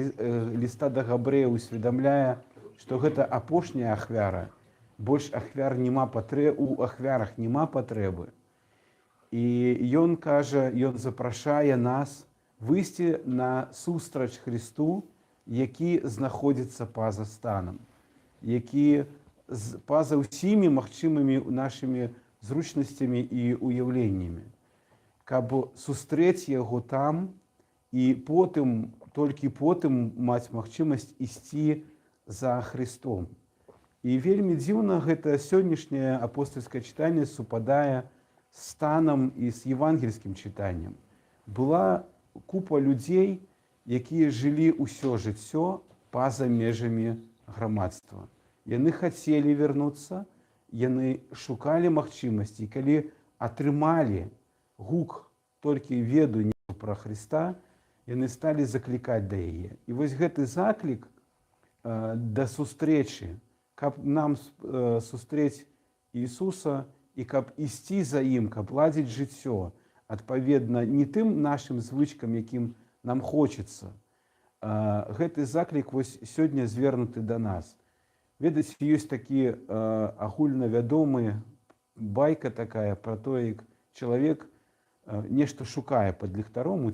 ліста да габрэяў усведамляе, што гэта апошняя ахвяра, больш ахвяр няма у ахвярах няма патрэбы. І ён кажа, ён запрашае нас выйсці на сустрач Хрысту, які знаходзіцца па-за станам, які па-за ўсімі магчымымі нашымі зручнасцямі і уяўленнямі. Каб сустрэць яго там і потым, толькі потым маць магчымасць ісці за Хрыстом. І вельмі дзіўна гэта сённяшняе апостальскае чытанне супадае з станам і з евангельскім чытаннем. Была купа людзей, якія жылі ўсё жыццё па-за межамі грамадства. Яны хацелі вярнуцца, яны шукалі магчымасці, і калі атрымалі гук толькі веду пра Хрыста, яны сталі заклікаць да яе. І вось гэты заклік да сустрэчы, каб нам сустрэць Ісуса і каб ісці за ім, каб ладзіць жыццё, адпаведна не тым нашым звычкам, якім нам хочацца. Гэты заклік вось сёння звернуты да нас. Ведаеце, ёсць такі агульнавядомы байка такая пра тое, як чалавек нешта шукае пад ліхтаром у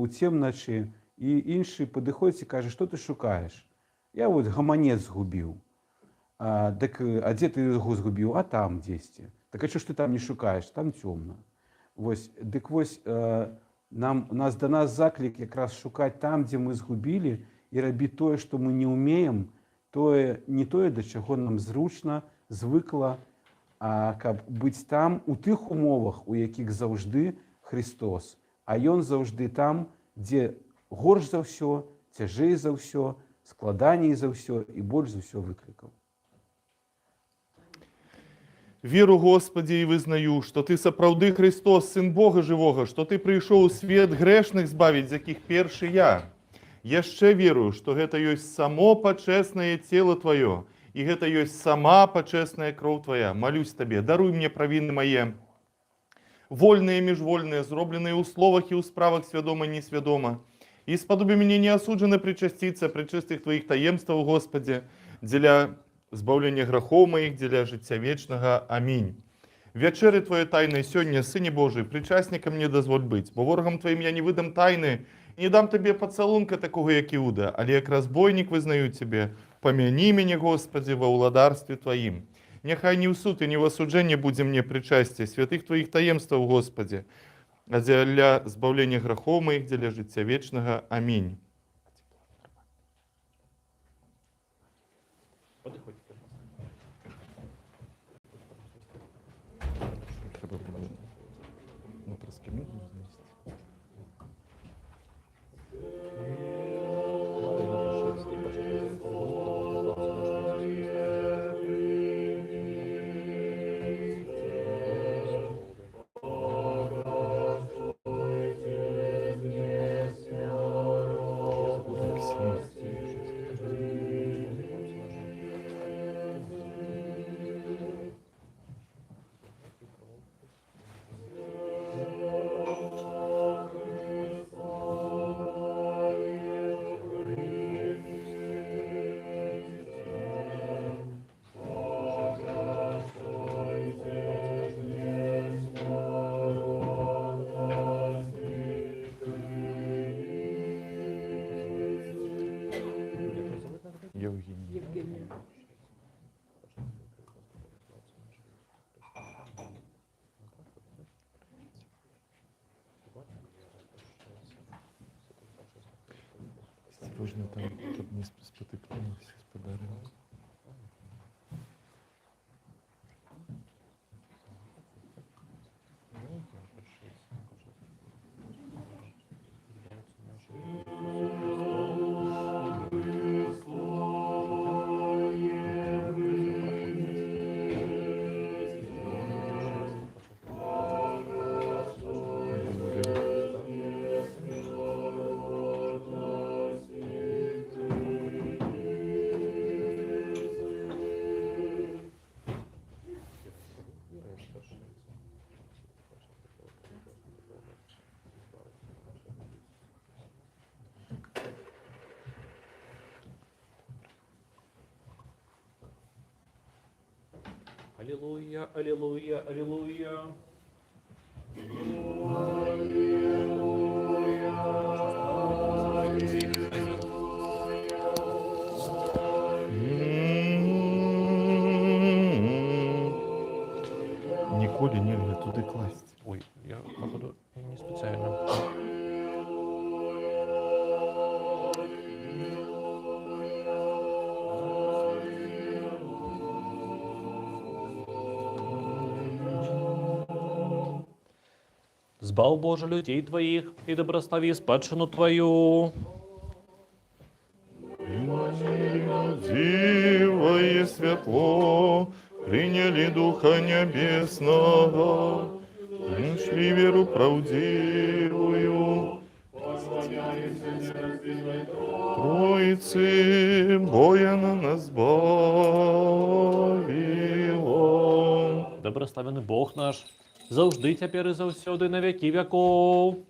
цемначы, і іншы падыходзіць і кажа: «Што ты шукаеш?» «Я вот гаманец згубіў». «А, дык, а дзе ты яго згубіў?» «А там дзесьці». «Так а чо ж ты там не шукаеш? Там цёмна». Вось, дык вось, нам, да нас заклік якраз шукаць там, дзе мы згубілі, і рабіць тое, што мы не ўмеем, тое, не тое, да чаго нам зручна, звыкла, а каб быць там у тых умовах, у якіх заўжды Христос. А ён заўжды там, дзе горш за ўсё, цяжэй за ўсё, складаней за ўсё і больш за ўсё выклікаў. Веру, Госпадзе, і вызнаю, што Ты сапраўды Христос, Сын Бога жывога, што Ты прыйшоў у свет грэшных збавіць, з якіх першы я. Яшчэ верую, што гэта ёсць само пачэснае цело Тваё, і гэта ёсць сама пачэсная кроў Твая. Малюсь Табе, даруй мне правіны мае, вольныя і міжвольныя, зробленыя ў словах і ў справах свядома і несвядома. І спадобі мяне неасуджана прычасціцца прэчыстых Тваіх таемстваў, Госпадзе, дзеля збаўлення грахоў маіх, дзеля жыцця вечнага. Амінь. Вячэры Тваёй тайнай сёння, Сыне Божы, прычаснікам мне дазволь быць, бо ворагам Тваім я не выдам тайны, не дам Табе пацалунка такога, як Іуда, але як разбойнік вызнаю Цябе, памяні мяне, Госпадзе, ва ўладарстве Тваім. Няхай не ў суд і не ў асуджэнне будзе мне прычасце святых Тваіх таемстваў, Госпадзе, а дзеля збаўлення грахоў маіх, дзеля жыцця вечнага. Амінь. Падыходзьце. Трэба было на праскамідію знесці. Евгений. Евгения. Осторожно там, щоб не спотикнулися, сподарили. Алілуя, алілуя, алілуя. Ніколі нельга туды класць. Ой, я, походу, не специально. Збаў, Божа, людзей Тваіх і дабраславі спадчыну Тваю. Дзіва святло, прынялі Духа Нябеснага, знайшлі веру праўдзівую. Тройцы, бо яна нас збавіла. Дабраславены Бог наш, заўжды, цяпер і заўсёды, на векі вякоў.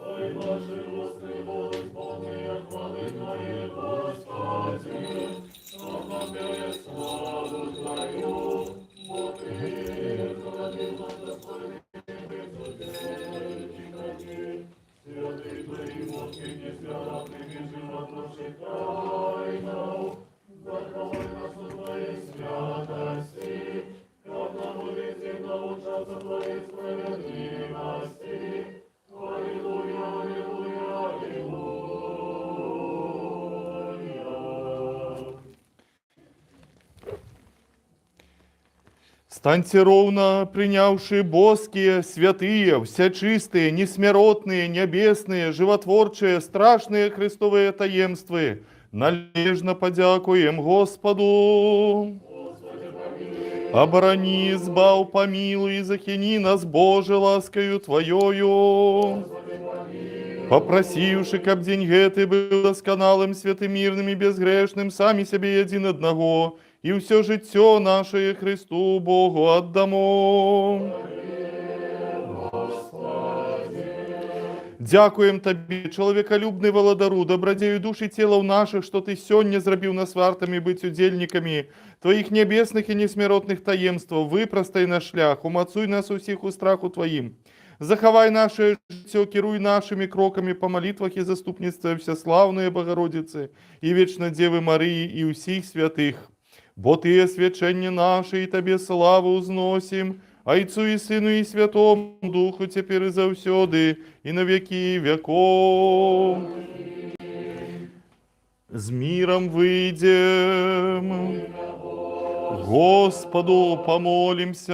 Хай нашы вусны будуць поўныя хвалы Тваёй. нашых тайнаў, захавай нас у Тваёй святасці, каб нам увесці навучацца Тваёй справядлівасці. Алілуя, алілуя, алілуя. Станьце роўна, прыняўшы боскія, святыя, усячыстыя, несмяротныя, нябесныя, жыватворчыя, страшныя Хрыстовыя таемствы, належна падзякуем Госпаду. Абарані, збаў, памілуй і захіні нас, Божа, ласкаю Тваёю. Папрасіўшы, каб дзень гэты быў дасканалым, святым, мірным і бязгрэшным, самі сябе і адзін аднаго, і ўсё жыццё нашае Хрысту Богу аддамо. Дзякуем Табе, чалавекалюбны Валадару, дабрадзею душ і целаў нашых, што Ты сёння зрабіў нас вартымі быць удзельнікамі Тваіх нябесных і несмяротных таемстваў. Выпрастай наш шлях, умацуй нас усіх у страху Тваім. Захавай наша жыццё, кіруй нашымі крокамі па малітвах і заступніцтве ўсяслаўнай Багародзіцы і вечна Дзевы Марыі і ўсіх святых. Бо Ты асвячэнне наша, і Табе славу ўзносім, Айцу і Сыну і Святому Духу, цяпер і заўсёды, і на векі вякоў. З мірам выйдзем. Госпаду памолімся.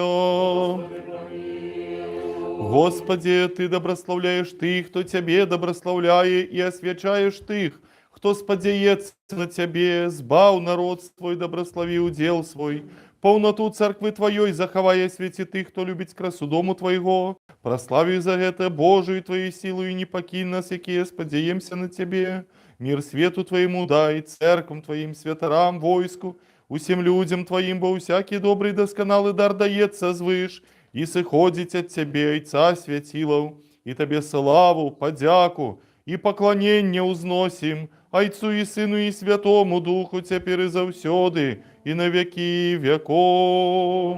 Госпадзе, Ты дабраслаўляеш тых, хто Цябе дабраслаўляе, і асвячаеш тых, хто спадзяецца на Цябе. Збаў народ свой, дабраславі ўдзел свой. Паўнату царквы Тваёй захавай, асвяці тых, хто любіць красу дому Твайго. Праславі за гэта Божую Тваю сілу і не пакінь нас, якія спадзяемся на Цябе. Мір свету Твайму дай, цэрквам Тваім, святарам, войску, усім людзям Тваім, бо ўсякі добры і дасканалы дар даецца звыш і сыходзіць ад Цябе, Айца свяцілаў, і Табе славу, падзяку і пакланенне ўзносім, Айцу і Сыну і Святому Духу, цяпер і заўсёды, і на векі вякоў.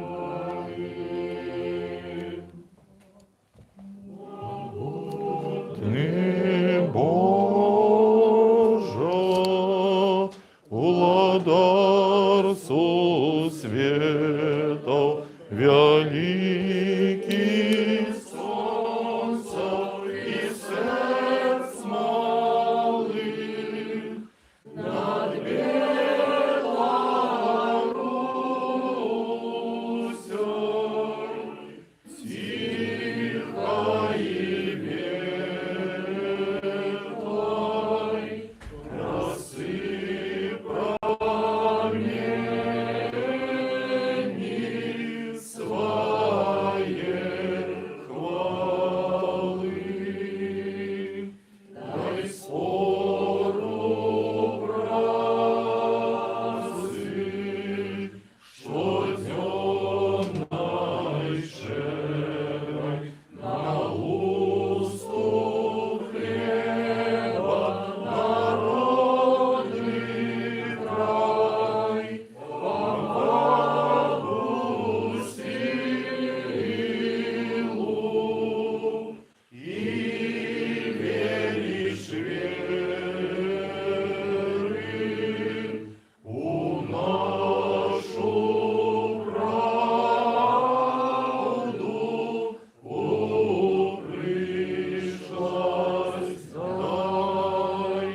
Ты, Божа, уладар сусветаў, вялікі сонца і сэрц малых, над Беларусёй ціхай і ветлай, красы прамені свае хвалы. Дай спору працы, штодзённай шчэдрай, на густу хлеба народны край, пападу сілу і веліч веры у нашу праўду, у прышласць дай,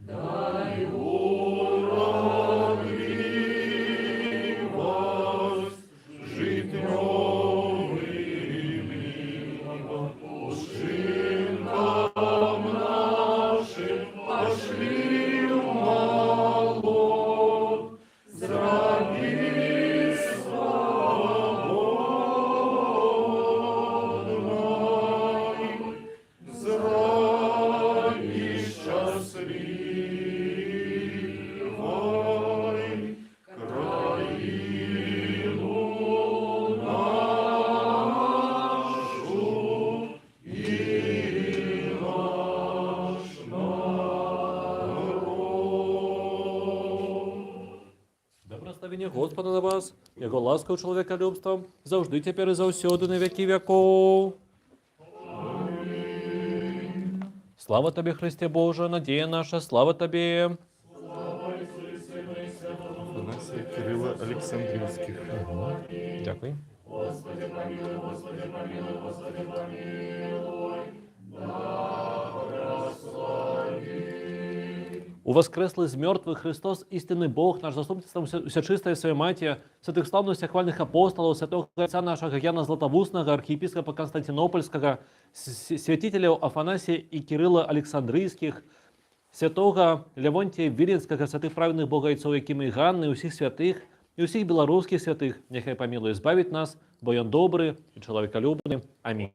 дай урадлівасць жыццёвым учынкам нашым пашлі ў малод, зрабі свабоднай, зрабі шчаслівай краіну нашу і наш народ. Дабраславенне Госпада на вас, Яго ласка і чалавекалюбства, заўжды, цяпер і заўсёды, на векі вякоў. Слава Табе, Хрысце Божа, надзея наша, слава Табе. Афанасія, Кірыла Александрыйскіх. Дзякую. Госпадзе, памілуй, Госпадзе, памілуй, Госпадзе, памілуй. Благаславі. Уваскрэслы з мёртвых Хрыстос, істинны Бог, наш, заступніцтвам усячыстае сваёй Маці, святых слаўных усехвальных апосталаў, святога айца нашага Яна Златавуснага, архіепіскапа Канстанцінопальскага, свяціцеляў Афанасія і Кірыла Александрыйскіх, святога Лявонція Віленскага, святых праведных богаайцоў Якіма і Ганны, усіх святых і усіх беларускіх святых, няхай памілуе і збавіць нас, бо ён добры і чалавекалюбны. Амінь.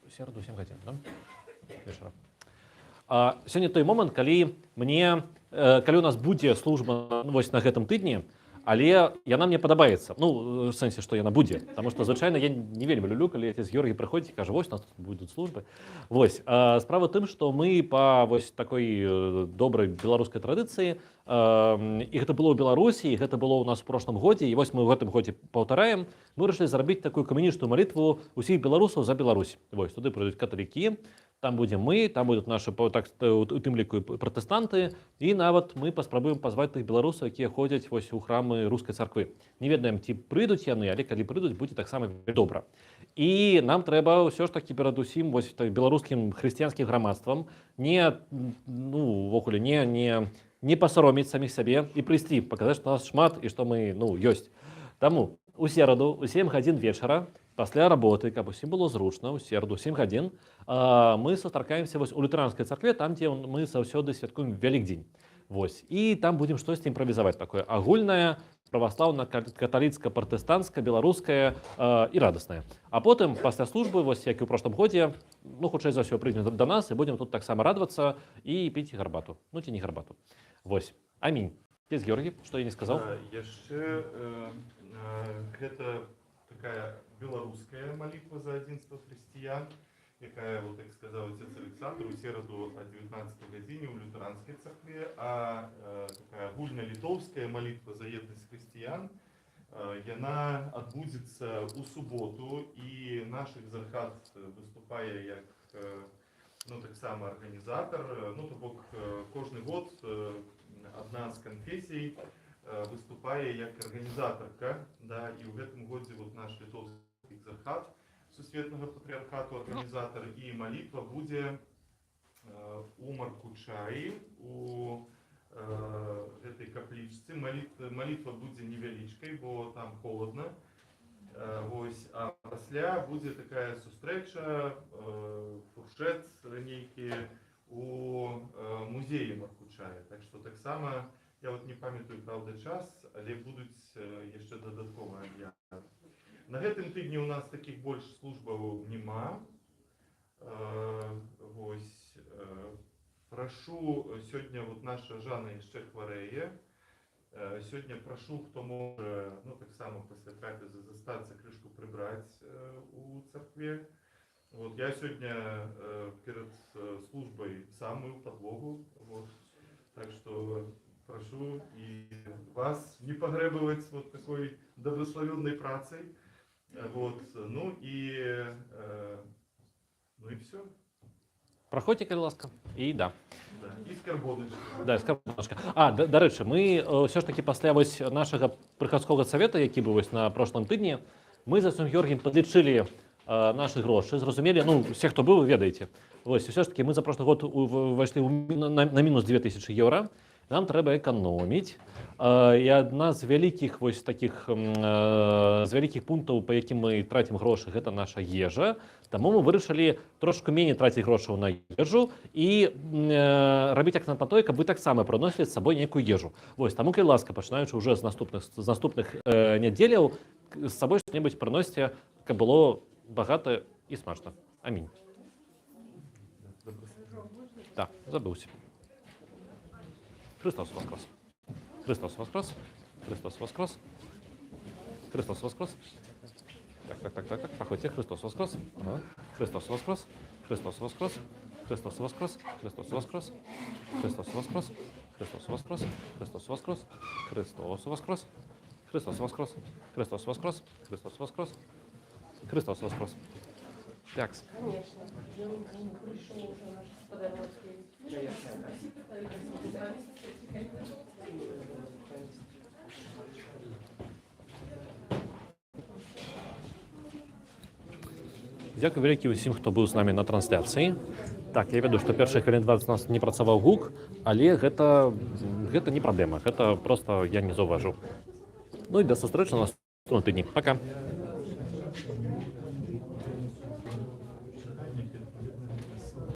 У сераду 7 гадзін, да? Вечара. Сёння той момант, калі калі у нас будзе служба, ну, вось на гэтым тыдні, але яна мне падабаецца. Ну, в сэнсе, што яна будзе. Таму што, звычайна, я не вельмі люблю, калі отец Георгій прыходзіць і кажа: «Вось у нас тут будуць службы». Вось, справа тым, што мы па вось такой добрай беларускай традыцыі, і гэта было ў Беларусі, і гэта было ў нас у прошлом годзе, і вось мы ў гэтым годзе паўтараем, мы вырашылі зрабіць такую экуменічную малітву усіх беларусаў за Беларусь. Вось, туды прыйдуць каталікі, там будзем мы, там будуць нашы, так, у тым ліку і пратэстанты, і нават мы паспрабуем пазваць тых беларусаў, якія ходзяць вось у храмы рускай царквы. Не ведаем, ці прыйдуць яны, але калі прыйдуць, будзе таксама добра. І нам трэба ўсё ж такі перадусім вось так, беларускім хрысціянскім грамадствам не, ну, увогуле не пасаромець саміх сябе і прыйсці, паказаць, што нас шмат і што мы, ну, ёсць. Таму у сераду у 7 гадзін вечара пасля работы, каб усім было зручна, у сераду 7 гадзін мы сустракаемся вось у лютэранскай царкве, там, дзе мы заўсёды святкуем Вялікдзень. Вось. І там будзем штосьці імправізаваць такое агульнае, праваслаўна, каталіцка, пратэстанцкая, беларуская і радаснае. А потым пасля службы, вось як і ў прошлом годзе, ну, хутчэй за ўсё, прыйдзем да нас і будзем тут таксама радавацца і піць гарбату. Ну ці не гарбату. Вось. Амінь. Отец Георгій, што я не сказаў? Яшчэ гэта такая беларуская малітва за адзінства хрысціян, якая, вот, як сказаў отец Александр, у сераду о 19 гадзіне ў лютэранскай царкве, а такая агульналітоўская малітва за еднасць хрысціян, яна адбудзецца ў суботу, і наш экзархат выступае як ну, таксама арганізатар, ну, то бок кожны год адна з канфесій выступае як арганізатарка, да, і ў гэтым годзе вот наш літоўскі экзархат сусветнага патрыархату арганізатар, і малітва будзе у Маркучаі, у гэтай каплічцы. Малітва будзе невялічкай, бо там холадна. Вось, а пасля будзе такая сустрэча, фуршэт нейкі у музеі Маркучая. Так што таксама, я вот не памятаю, праўда, час, але будуць яшчэ дадатковыя аб'явы. На гэтым тыдні у нас такіх больш службаў няма. Вось, прашу, сёння вот наша Жанна яшчэ хварэе. Сёння прашу, хто можа, ну, таксама пасля трапезы застацца, крышку прыбраць у царкве. Вот, я сёння перад службай сам мыў падлогу, вот, так что прошу и вас не погрэбаваць вот такой добрословенной працай. Вот, ну и все. Праходзьце, калі ласка. І да. Да. І скарбоначка. Да, скарбоначка. А, дарэчы, мы ўсё ж такі пасля вось нашага прыхадскога савета, які быў вось на прошлым тыдні, мы з отцом Георгіем падлічылі нашы грошы, зразумелі, ну, усе, хто быў, вы ведаеце. Вось, усё ж такі мы за прошлый год увайшлі на мінус 2000 еўра. Нам трэба эканоміць. І адна з вялікіх вось такіх з вялікіх пунктаў, па якім мы трацім грошы, гэта наша ежа. Таму мы вырашылі трошку меней траціць грошаў на ежу і рабіць акцэнт на тое, каб вы таксама прыносілі з сабой нейкую ежу. Вось, таму, калі ласка, пачынаючы ўжо з наступных нядзеляў, з сабой што-небудзь прыносьце, каб было багата і смачна. Амінь. Так, забыўся. Хрыстос уваскрос. Хрыстос уваскрос. Хрыстос уваскрос. Хрыстос уваскрос. Так, праходзьце. Хрыстос уваскрос. Ага. Хрыстос уваскрос. Хрыстос уваскрос. Хрыстос уваскрос. Хрыстос уваскрос. Хрыстос уваскрос. Хрыстос уваскрос. Хрыстос уваскрос. Хрыстос уваскрос. Хрыстос уваскрос. Хрыстос уваскрос. Хрыстос уваскрос. Хрыстос уваскрос. Так. Конечно. Пришел уже наш Подорожский. Дзякуй вялікі ўсім, хто быў з намі на трансляцыі. Так, я ведаю, што першыя хвілін 20 у нас не працаваў гук, але гэта не праблема. Гэта проста я не заўважыў. Ну і да сустрэчы на наступным тыдні. Пока.